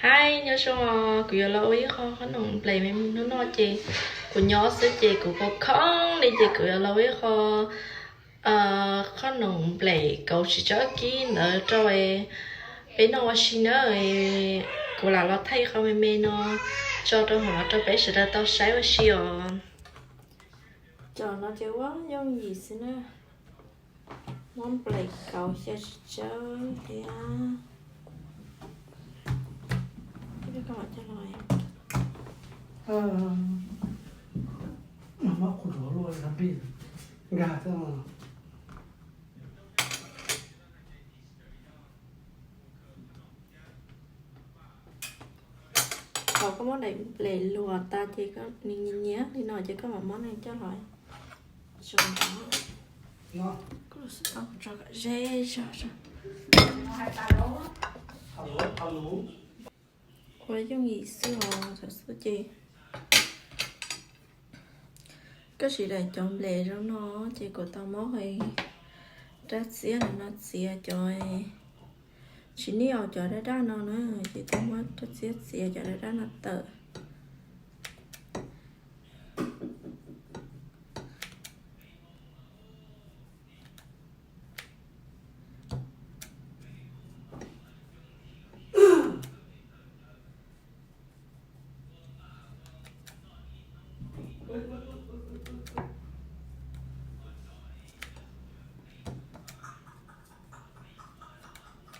Hais nyob zoo os, kuv yuav los ua ib qho qhob noom nplej me me hnub no ces kuv nyob xwb ces kuv khoo khoo li ces kuv yuav los ua ib qho qhob noom nplej kauv tsis tsob kib ntawd rau peb noj ua si na. Kuv lam los thaij qho me me no tso rau hauv no rau peb sawv daws tau saib ua si os. Cov no ces ua yooj yim xwb na. Muab nplej kauv xyaw tsis tsawg thiab. Thaum koj muab daim nplej luam tas ces koj nyias nyias li no ces koj mam muab neeg coj los tso ntawd. Koj los tso kom ze zog. Ua yooj yim xwb os, thaum xub ces koj siv daim cov nplej zoo no ces kuv tau muab rab txiab no txiav cov tsis nij os, cov daj daj no na, ces tau muab rab txiab txiav cov daj daj no tawm.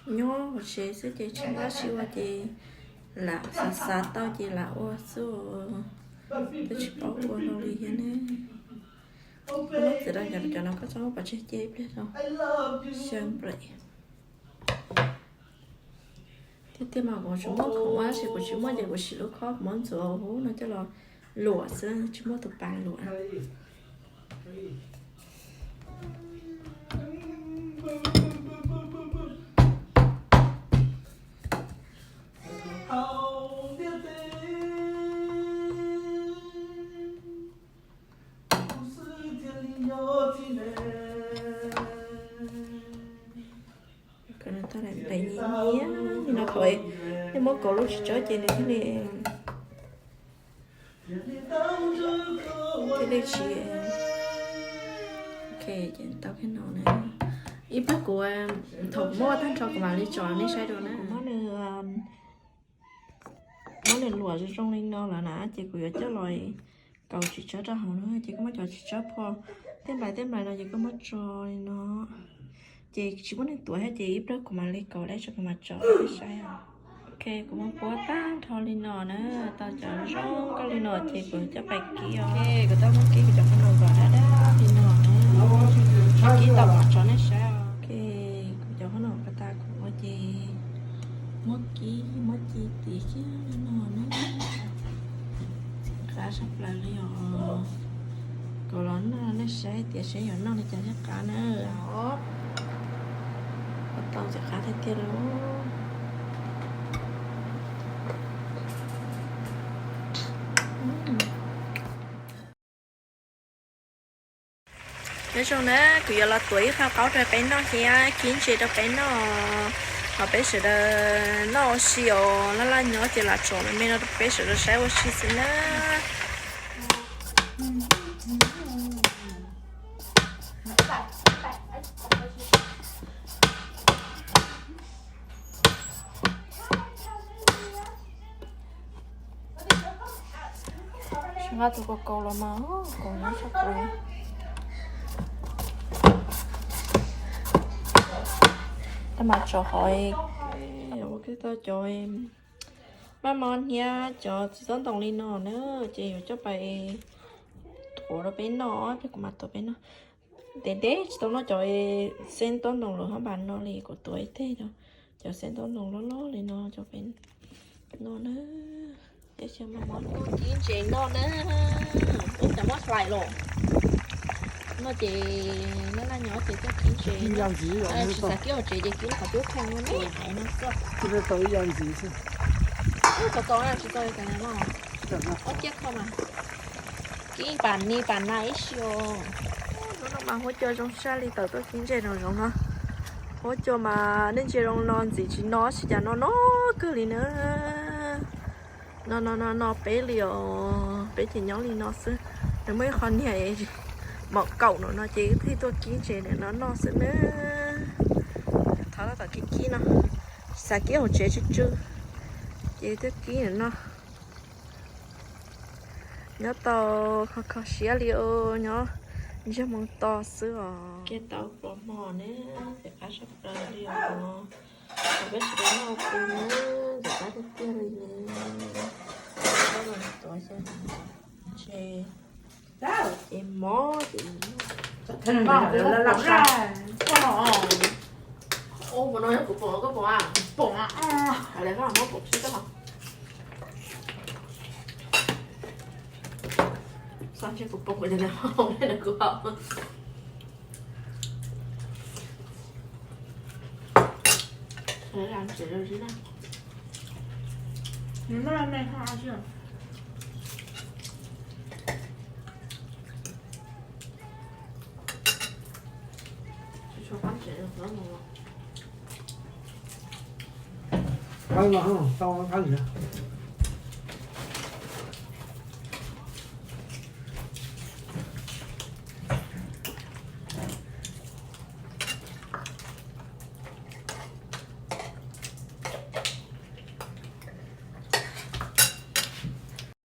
Nyob hauv tsev xwb ces tsis muaj dab tsi ua ces lam xav xav tau ces lam ua xwb, twb tsis paub ua hlo li thiab ne. Koj muab txiav rau cov no koj txhob muab pov tseg, cia ib pliag rau xyaw nplej. Tiag tiag mas kuv tsis muaj khoom ua tab sis kuv tsis muaj ces kuv siv lub khob kuv muab ntxuav hauv no coj los luam xwb, tsis muaj tus pas luam. Tau daim nplej nyias nyias li no thaum nej muab kauv lub tsis tsob ces nws thiaj li, thiaj li tsis, ok, ces tau kiag no na. Ib pliag kuv, thaum kuv muab ua tag nrho kuv mam li tso nej saib dua na. Kuv muab nws, muab nws luam zoo zoo li no lawm na ces kuv yuav coj los kauv tsis tsob rau hauv na, ces koj muab cov tsis tsob phom, tej nplais tej nplais no ces koj muab tso li no. Ces tsis muaj neeg tuav thiab ces ib pliag kuv mam li kauv dab tso kuv mam tso nej saib. Ok, kuv muab puab tag nrho li no na, tau cov zoo nkauj li no ces kuv coj pais kib os. Ok, kuv tau muab kib kuv cov qhob noom kom daj daj li no na. Kib tau mam tso nej saib os. Ok, kuv cov qhob noom pas tas kuv ua ces muab kib muab ci tiv kiag li no na. Txiv qab sab plaws li os. Kuv los noj nej saib tias seb yuav noj li cas thiaj qab na. Ua tau txiv qab tiag tiag lauj. Nyob zoo na, kuv yuav los tuav ib qho qaub rau peb noj thiab kib ntses rau peb noj. Ho peb sawv daws noj ua si os, laj laj nyob ces lam tsom me me no rau peb sawv daws saib ua si xwb na. Tsis nqa tus kaus kaus los mas kaus nyob tshaj plaws. Tab mas tso qhov ua tau cov maj mab hniab cov txiv txob ntoo li no na, ces yuav coj pais tuav rau peb noj, peb kuv mam tuav peb noj. Ntev ntev tsis tau noj cov xeeb txob ntoo los hab npas no li, kuv tuav ib teg cov xeeb txob ntoo loj loj li no cov peb noj na. Teb chaws maj mab kib ntses noj na, ub cas muab hlais los. No ces laj laj nyob ces coj kib ntses, tsis xav kib hauv tsev ces kib qhov cub kheej no ne, hais no xwb. Ub, tau tau tsis tau li cas no. Ob ciaj kho mas. Kib pam ni pam na ib si os. Hnub no mas huab cua zoo saj li tawm tuaj kib ntses no zoo no. Huab cua mas nej ntsia zoo no ntxim tsis no tsis cas no no kawg li na. No no no no peb li os, peb ces nyob li no xwb. Nws muaj ib qho niag mom kaum no no ces wb thiaj tuaj kib ntses ntawm no noj xwb na. Thov tab tom kib kib no, xav kib hauv tsev tsw tsw ces thiaj kib ntawm no. Nyob tau kho kho siab li os, nyob ntsiag moo to xwb os. Kiag tau pos hmo ne, ntxim qab tshaj plaws li os. Peb sawv daws noj pw na, ntxim qab tiag tiag li ne. Tuav xyov ntses es mob ces ua no yog kuv pom koj pom a? Pom a. Hais lawv koj mob pom sib koj los. Xav ntshe kuv pom kuv cov niam hau ne kuv pom. Qab no tau qab ntsev.